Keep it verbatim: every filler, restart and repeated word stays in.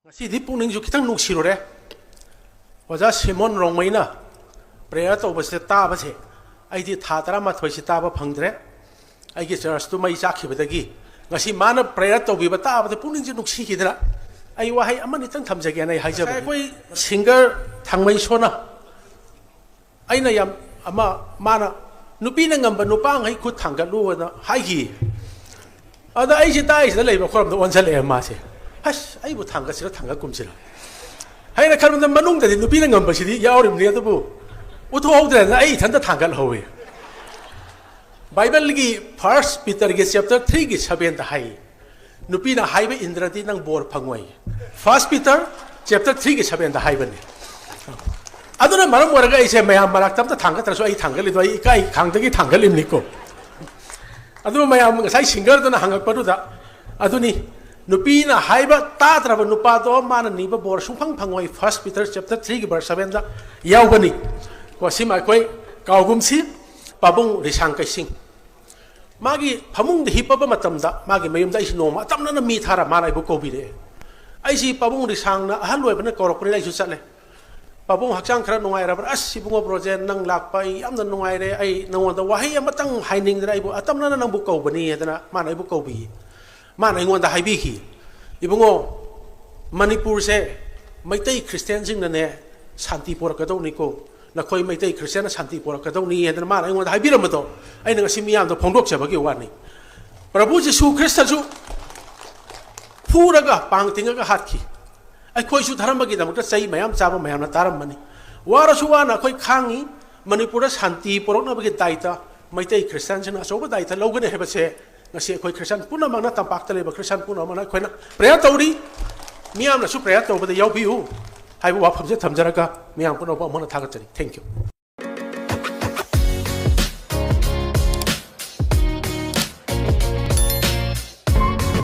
ꯉꯁꯤꯗꯤ ꯄꯨꯛꯅꯤꯡꯁꯨ ꯈꯤꯇꯪ ꯅꯨꯡꯁꯤꯔꯨꯔꯦ꯫ ꯑꯣꯖꯥ ꯁꯤꯃꯣꯟ ꯔꯣꯡꯃꯩꯅ ꯄ꯭ꯔꯦꯌꯔ ꯇꯧꯕꯁꯦ ꯇꯥꯕꯁꯦ ꯑꯩꯗꯤ ꯊꯥ ꯇꯔꯥꯃꯥꯊꯣꯏꯁꯤ ꯇꯥꯕ ꯐꯪꯗ꯭ꯔꯦ꯫ ꯑꯩꯒꯤ ꯆꯔꯆꯇꯨ ꯃꯩ ꯆꯥꯛꯈꯤꯕꯗꯒꯤ ꯉꯁꯤ ꯃꯥꯅ ꯄ꯭ꯔꯦꯌꯔ ꯇꯧꯕꯤꯕ ꯇꯥꯕꯗ ꯄꯨꯛꯅꯤꯡꯁꯦ ꯅꯨꯡꯁꯤꯈꯤꯗꯅ ꯑꯩ ꯋꯥꯍꯩ ꯑꯃꯅꯤꯇꯪ ꯊꯝꯖꯒꯦꯅ ꯑꯩ ꯍꯥꯏꯖꯕꯅꯤ꯫ ꯉꯁꯥꯏ ꯑꯩꯈꯣꯏ ꯁꯤꯡꯒꯔ ꯊꯥꯡꯃꯩꯁꯣꯅ ꯑꯩꯅ ꯌꯥꯝ ꯑꯃ ꯃꯥꯅ ꯅꯨꯄꯤꯅ ꯉꯝꯕ ꯅꯨꯄꯥꯉꯩ ꯈꯨꯠ ꯊꯥꯡꯒꯠꯂꯨꯅ ꯍꯥꯏꯈꯤ꯫ ꯑꯗ ꯑꯩꯁꯦ ꯇꯥꯏꯁꯤꯗ ꯂꯩꯕ ꯑꯩꯈꯣꯏꯔꯣꯝꯗ ꯑꯣꯟꯁꯤꯜꯂꯛꯑꯦ ꯃꯥꯁꯦ꯫ ꯑꯁ, ꯑꯩꯕꯨ ꯊꯥꯡꯒꯠꯁꯤꯔ ꯊꯥꯡꯒꯠꯀꯨꯝꯁꯤꯔ ꯍꯥꯏꯅ ꯈꯟꯕꯗ ꯃꯅꯨꯡꯗꯗꯤ ꯅꯨꯄꯤꯅ ꯉꯝꯕꯁꯤꯗꯤ ꯌꯥꯎꯔꯤꯕꯅꯤ, ꯑꯗꯨꯕꯨ ꯎꯠꯊꯣꯛꯍꯧꯗ꯭ꯔꯦꯅ ꯑꯩ ꯏꯊꯟꯇ ꯊꯥꯡꯒꯠꯍꯧꯋꯤ꯫ ꯕꯥꯏꯕꯜꯒꯤ ꯐꯥꯔꯁ ꯄꯤꯇꯔꯒꯤ ꯆꯦꯞꯇꯔ ꯊ꯭ꯔꯤꯒꯤ ꯁꯕꯦꯟꯗ ꯍꯥꯏ, ꯅꯨꯄꯤꯅ ꯍꯥꯏꯕ ꯏꯟꯗ꯭ꯔꯗꯤ ꯅꯪ ꯕꯣꯔ ꯐꯪꯉꯣꯏ꯫ ꯐꯥꯔꯁ ꯄꯤꯇꯔ ꯆꯦꯞꯇꯔ ꯊ꯭ꯔꯤꯒꯤ ꯁꯕꯦꯟꯗ ꯍꯥꯏꯕꯅꯤ꯫ ꯑꯗꯨꯅ ꯃꯔꯝ ꯑꯣꯏꯔꯒ ꯑꯩꯁꯦ ꯃꯌꯥꯝ ꯃꯔꯛꯇ ꯑꯝꯇ ꯊꯥꯡꯒꯠꯇ꯭ꯔꯁꯨ ꯑꯩ ꯊꯥꯡꯒꯠꯂꯤꯗꯣ ꯑꯩ ꯏꯀꯥꯏ ꯈꯥꯡꯗꯒꯤ ꯊꯥꯡꯒꯠꯂꯤꯕꯅꯤꯀꯣ꯫ ꯑꯗꯨ ꯃꯌꯥꯝ ꯉꯁꯥꯏ ꯁꯤꯡꯒꯔꯗꯨꯅ ꯍꯪꯉꯛꯄꯗꯨꯗ ꯑꯗꯨꯅꯤ, ꯅꯨꯄꯤꯅ ꯍꯥꯏꯕ ꯇꯥꯗ꯭ꯔꯕ ꯅꯨꯄꯥꯗꯣ ꯃꯥꯅ ꯅꯤꯕ ꯕꯣꯔ ꯁꯨꯡꯐꯪ ꯐꯪꯉꯣꯏ꯫ ꯐꯥꯔꯁ ꯄꯤꯇꯔ ꯆꯦꯞꯇꯔ ꯊ꯭ꯔꯤꯒꯤ ꯚꯔꯁ ꯁꯕꯦꯟꯗ ꯌꯥꯎꯕꯅꯤ꯫ ꯀꯣ, ꯁꯤꯃ ꯑꯩꯈꯣꯏ ꯀꯥꯎꯒꯨꯝꯁꯤ꯫ ꯄꯥꯕꯨꯡ ꯔꯤꯁꯥꯡ ꯀꯩꯁꯤꯡ ꯃꯥꯒꯤ ꯐꯃꯨꯡꯗ ꯍꯤꯞꯄꯕ ꯃꯇꯝꯗ ꯃꯥꯒꯤ ꯃꯌꯨꯝꯗ ꯑꯩꯁꯤ ꯅꯣꯡꯃ ꯑꯇꯝꯅꯅ ꯃꯤ ꯊꯥꯔ ꯃꯥꯅ ꯑꯩꯕꯨ ꯀꯧꯕꯤꯔꯛꯑꯦ꯫ ꯑꯩꯁꯤ ꯄꯥꯕꯨꯡ ꯔꯤꯁꯥꯡꯅ ꯑꯍꯜ ꯑꯣꯏꯕꯅ ꯀꯧꯔꯛꯄꯅꯤꯅ ꯑꯩꯁꯨ ꯆꯠꯂꯦ꯫ ꯄꯥꯕꯨꯡ ꯍꯛꯆꯥꯡ ꯈꯔ ꯅꯨꯡꯉꯥꯏꯔꯕ꯭ꯔꯥ? "ꯑꯁ, ꯏꯕꯨꯡꯉꯣ ꯕ꯭ꯔꯣꯖꯦꯟ, ꯅꯪ ꯂꯥꯛꯄ ꯑꯩ ꯌꯥꯝꯅ ꯅꯨꯡꯉꯥꯏꯔꯦ꯫ ꯑꯩ ꯅꯉꯣꯟꯗ ꯋꯥꯍꯩ ꯑꯃꯇꯪ ꯍꯥꯏꯅꯤꯡꯗꯅ ꯑꯩꯕꯨ ꯑꯇꯝꯅꯅ ꯅꯪꯕꯨ ꯀꯧꯕꯅꯤ" ꯍꯥꯏꯗꯅ ꯃꯥꯅ ꯑꯩꯕꯨ ꯀꯧꯕꯤꯌꯦ꯫ ꯃꯥꯅ ꯑꯩꯉꯣꯟꯗ ꯍꯥꯏꯕꯤꯈꯤ, "ꯏꯕꯨꯡꯉꯣ, ꯃꯅꯤꯄꯨꯔꯁꯦ ꯃꯩꯇꯩ ꯈ꯭ꯔꯤꯁꯇꯤꯌꯥꯟꯁꯤꯡꯅꯅꯦ ꯁꯥꯟꯇꯤ ꯄꯣꯔꯛꯀꯗꯧꯅꯤꯀꯣ, ꯅꯈꯣꯏ ꯃꯩꯇꯩ ꯈ꯭ꯔꯤꯁꯇꯤꯌꯥꯟꯅ ꯁꯥꯟꯇꯤ ꯄꯣꯔꯛꯀꯗꯧꯅꯤ" ꯍꯥꯏꯗꯅ ꯃꯥꯅ ꯑꯩꯉꯣꯟꯗ ꯍꯥꯏꯕꯤꯔꯝꯕꯗꯣ ꯑꯩꯅ ꯉꯁꯤ ꯃꯤꯌꯥꯝꯗ ꯐꯣꯡꯗꯣꯛꯆꯕꯒꯤ ꯋꯥꯅꯤ꯫ ꯄ꯭ꯔꯚꯨ ꯖꯤꯁꯨ ꯈ꯭ꯔꯤꯁꯇꯁꯨ ꯐꯨꯔꯒ ꯄꯥꯡ ꯇꯤꯡꯉꯒ ꯍꯥꯠꯈꯤ꯫ ꯑꯩꯈꯣꯏꯁꯨ ꯙꯔꯃꯒꯤꯗꯃꯛꯇ ꯆꯩ ꯃꯌꯥꯝ ꯆꯥꯕ ꯃꯌꯥꯝꯅ ꯇꯥꯔꯝꯕꯅꯤ꯫ ꯋꯥꯔꯁꯨ ꯋꯥꯅ ꯑꯩꯈꯣꯏ ꯈꯥꯡꯉꯤ꯫ ꯃꯅꯤꯄꯨꯔꯗ ꯁꯥꯟꯇꯤ ꯄꯨꯔꯛꯅꯕꯒꯤ ꯗꯥꯏꯇ ꯃꯩꯇꯩ ꯈ꯭ꯔꯤꯁꯇꯤꯌꯥꯟꯁꯤꯡꯅ ꯑꯆꯧꯕ ꯗꯥꯏꯇ ꯂꯧꯒꯅꯤ ꯍꯥꯏꯕꯁꯦ ꯉꯁꯤ ꯑꯩꯈꯣꯏ ꯈ꯭ꯔꯤꯁꯇꯤꯌꯥꯟ ꯄꯨꯝꯅꯃꯛꯅ, ꯇꯝꯄꯥꯛꯇ ꯂꯩꯕ ꯈ꯭ꯔꯤꯁꯇꯤꯌꯥꯟ ꯄꯨꯝꯅꯃꯛꯅ ꯑꯩꯈꯣꯏꯅ ꯄ꯭ꯔꯦꯌꯔ ꯇꯧꯔꯤ꯫ ꯃꯤꯌꯥꯝꯅꯁꯨ ꯄ꯭ꯔꯦꯌꯔ ꯇꯧꯕꯗ ꯌꯥꯎꯕꯤꯌꯨ ꯍꯥꯏꯕ ꯋꯥꯐꯝꯁꯦ ꯊꯝꯖꯔꯒ ꯃꯤꯌꯥꯝ ꯄꯨꯝꯅꯃꯛꯄꯨ ꯑꯃꯨꯛ ꯍꯟꯅ ꯊꯥꯒꯠꯆꯔꯤ꯫ Thank you꯫